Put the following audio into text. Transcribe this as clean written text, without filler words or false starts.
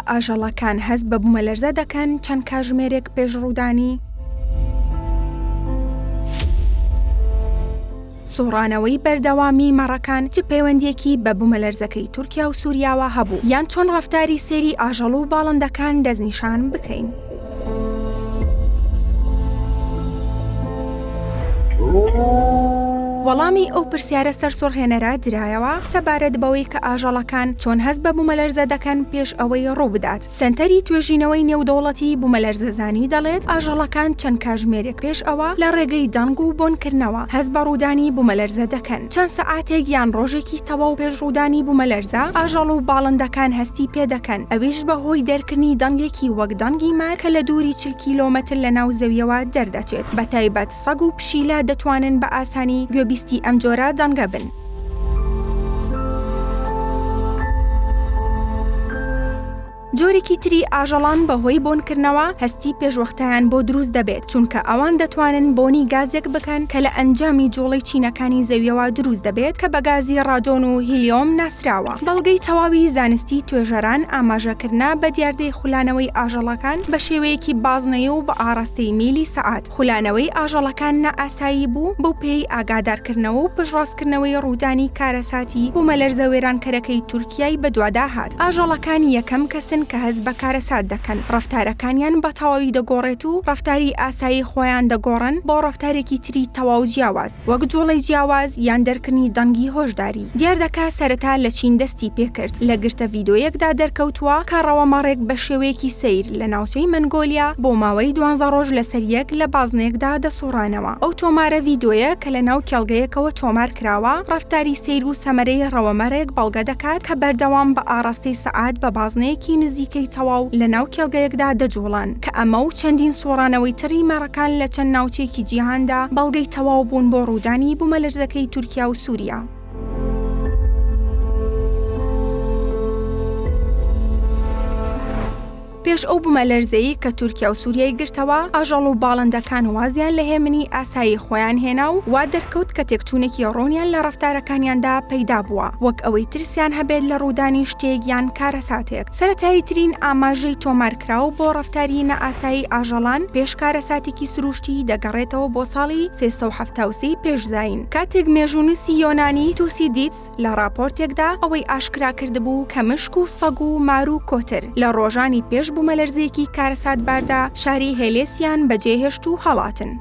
ئاژەڵەکان هەست بە بومەلەرزە دەکەن چەند کاژمێرێک پێش ڕوودانی؟ سوڕانەوەی بەردەوامی مەڕەکان چ پەیوەندییەکی بە بومەلەرزەکەی تورکیا و سوریاوە هەبوو؟ یان چۆن ڕەفتاری سەیری ئاژەڵ و باڵندەکان دەستنیشان بکەین؟ وەڵامی ئەو پرسیارە سەرسوڕهێنەرە درایەوە سەبارەت بەوەی کە ئاژەڵەکان چۆن هەست بە بومەلەرزە دەکەن پێش ئەوەی ڕووبدات. سەنتەری توێژینەوەی نێودەوڵەتی بومەلەرزەزانی دەڵێت، ئاژەڵەکان چەند کاژمێرێک پێش ئەوە لە ڕێگەی دەنگ و بۆنکردنەوە هەست بە ڕوودانی بومەلەرزە دەکەن. چەند سەعاتێک یان ڕۆژێکی تەواو پێش ڕوودانی بومەلەرزە، ئاژەڵ و باڵندەکان هەستی پێدەکەن، ئەویش بەهۆی دەرکردنی دەنگێکی وەک دەنگی مار کە لە دووری 40 کیلۆمەتر لە ناو زەویەوە دەردەچێت، بەتایبەت سەگ و پشیلە دەتوانن بە ئاسانی گوێبیستی ئەم جۆرە دەنگە بن. جۆرێکی تری ئاژەڵان بەهۆی بۆنکردنەوە هەستی پێشوەختەیان بۆ دروست دەبێت، چونکە ئەوان دەتوانن بۆنی گازێک بکەن کە لە ئەنجامی جوڵەی چینەکانی زەویەوە دروست دەبێت کە بە گازی ڕادۆن و هیلیۆم ناسراوە. بەڵگەی تەواوی زانستی توێژەران ئاماژەکردنە بە دیاردەی خولانەوەی ئاژەڵەکان بە شێوەیەکی بازنەیی و بە ئاڕاستەی میلی سەعات، خولانەوەی ئاژەڵەکان نائاسایی بوو، بەو پێیەی ئاگادارکردنەوە و پشتڕاستکردنەوەی ڕوودانی کارەساتی بوومەلەرزە وێرانکەرەکەی تورکیای بەدوادا هات. ئاژەڵەکان یەکەم کەسن کە هەست بە کارەسات دەکەن، ڕەفتارەکانیان بە تەواوی دەگۆڕێت و ڕەفتاری ئاسایی خۆیان دەگۆڕن بۆ ڕەفتارێکی تری تەواو جیاواز. وەک جوڵەی جیاواز یان دەرکردنی دەنگی هۆشداری. دیاردەکە سەرەتا لە چین دەستی پێکرد، لە گرتە ڤیدۆیەکدا دەرکەوتووە کە ڕەوەمەڕێک بە شێوەیەکی سەیر لە ناوچەی مەنگۆلیا بۆ ماوەی دوانزە ڕۆژ لەسەر یەک لە بازنەیەکدا دەسوڕانەوە. ئەو تۆمارە ڤیدۆیە کە لە ناو کێڵگەیەکەوە تۆمار کراوە، ڕەفتاری سەیر و سەمەرەی ڕەوەمەڕێک بەڵگە دەکات کە بەردەوام بە ئاڕاستەی سەعات بە بازنەیەکی نزیکەی تەواو لە ناو کێڵگەیەکدا دەجوڵان. کە ئەمە و چەندین سوڕانەوەی تری مەڕەکان لە چەند ناوچەیەکی جیهاندا بەڵگەی تەواو بوون بۆ ڕوودانی بومەلەرزەکەی تورکیا و سوریا. پێش ئەو بومەلەرزەی کە تورکیا و سوریای گرتەوە، ئاژەڵ و باڵندەکان وازیان لە هێمنی ئاسایی خۆیان هێنا و وا دەرکەوت کە تێکچوونێکی ڕوونیان لە ڕەفتارەکانیاندا پەیدا بووە، وەک ئەوەی ترسیان هەبێت لە ڕوودانی شتێک یان کارەساتێک. سەرەتاییترین ئاماژەی تۆمارکراو بۆ ڕەفتاری نائاسایی ئاژەڵان پێش کارەساتێکی سروشتی دەگەڕێتەوە بۆ ساڵی 373 پێش زایین، کاتێک مێژوونووسی یۆنانی توسیدیدس لە ڕاپۆرتێکدا ئەوەی ئاشکرا کردبوو کە مشک و سەگ و مار و کۆتر لە ڕۆژانی پێش بوومەلەرزەیەکی کارەساتباردا شاری هێلێسیان بەجێهێشت و هەڵاتن.